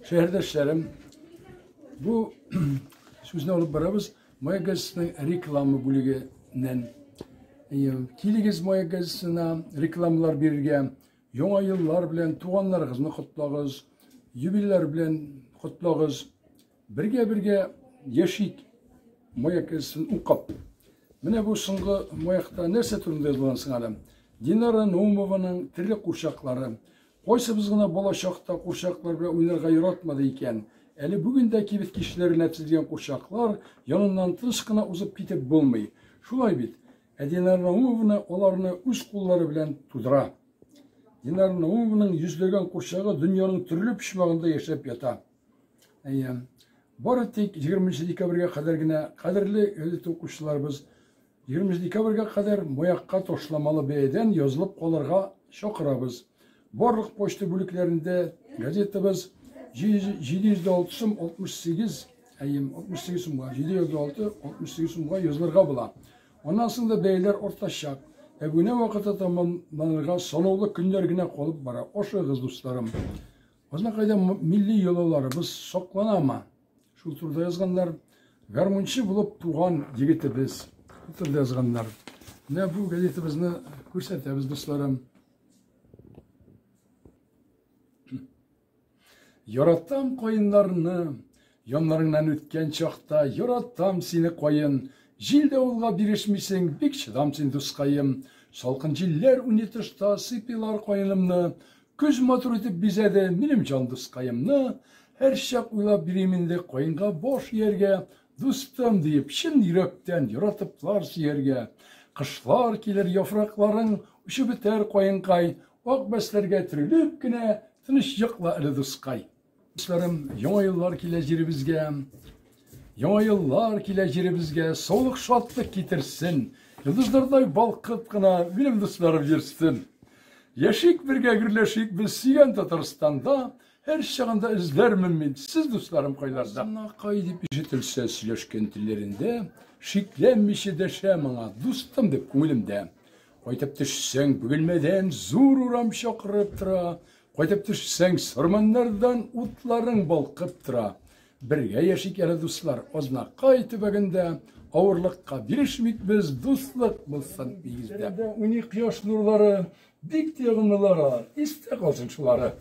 Шәһәрдәшләрем, бу сүзне алып барабыз Маяк газетасының реклама бүлегеннән. Килегез Маяк газетасына рекламалар бирергә. Яңа еллар белән туганнарыгызны котлагыз, юбилейлар белән котлагыз. Бергә-бергә яшик Маяк газетасын укып. Менә бу соңгы Маякта нәрсә турында язылган соң әле? Динара Наумованың тере курчаклары. Кайсыбыз гына бала чакта курчаклар белән уйнарга яратмады икән? Әле бүген дә кибет киштәләренә тезелгән курчаклар яныннан тыныч кына узып китеп булмый. Шулай бит? Ә Динара Наумовна аларны үз куллары белән тудыра. Динара Наумованың йөзләгән курчагы дөньяның төрле почмагында яшәп ята. Әйе. Бары тик 20 декабрьгә кадәр генә, кадерле газета укучыларыбыз, 20 декабрьгә кадәр Маякка ташламалы бәядән язылып калырга чакырабыз. Барлык почта бүлекләрендә газетабыз 706 сум 68, әйе, 68 сумга, 706 68 сумга язылырга була. Аннан соң да бәяләр артачак. Әбүнә вакыты тәмамланырга санаулы көннәр генә калып бара. Ашыгыгыз, дусларым. Азнакайда милли йолаларыбыз сакланамы? Шул турыда язганнар. Гармунчы булып туган егетебез. Шул турыда язганнар. Менә бу газетабызны күрсәтәбез, дусларым. Яратам каеннарны, яннарыңнан үткән чакта, яратам сине каен. Җил давылга бирешмисең, бик чыдам син, дускаем. Салкын җилләр уйный тышта, сыйпыйлар каенымны. Көз матур итеп бизәде минем җан дускаемны. Һәрчак уйлап йөрим инде каенга баш ияргә, дустым диеп, чын йөрәктән яратыплар сөяргә. Кышлар килер, яфракларың очып бетәр, каенкай, ак бәсләргә төрелеп кенә тыныч йокла әле, дускай. Дусларым, яңа еллар килә җиребезгә. Яңа еллар килә җиребезгә, саулык, шатлык китерсен. Йолдызлардай балкып кына минем дусларым йөрсен. Яшик бергә, гөрләшик без сөйгән Татарстанда. Һәр чагында эзләрмен мин сез, дусларым, кайларда. Кай дип ишетелсә сөйләшкән телләрендә, шикләнмичә дәшә моңа, дустым дип күңелемдә. Кайтып төшсәң, Бөгелмәдән зур урам чакырып тора. Кайтып төшсәң, Сарманнардан утларың балкып тора. Бергә яшик әле, дуслар, Азнакай төбәгендә. Авырлыкка бирешмик без, дуслык булсын нигездә. Уйный кояш нурлары, бик тә ягымлылар алар, истә калсын шулары.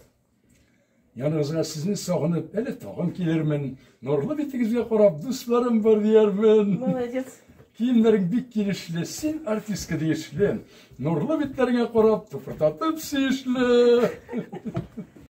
Яныгызга сезне сагынып, әле тагын килермен. Нурлы битегезгә карап, дусларым бар диярмен. Молодец. Киемнәрең бик килешле, син артистка тиешле. Нурлы битләреңә карап, тупыртатып сөешле.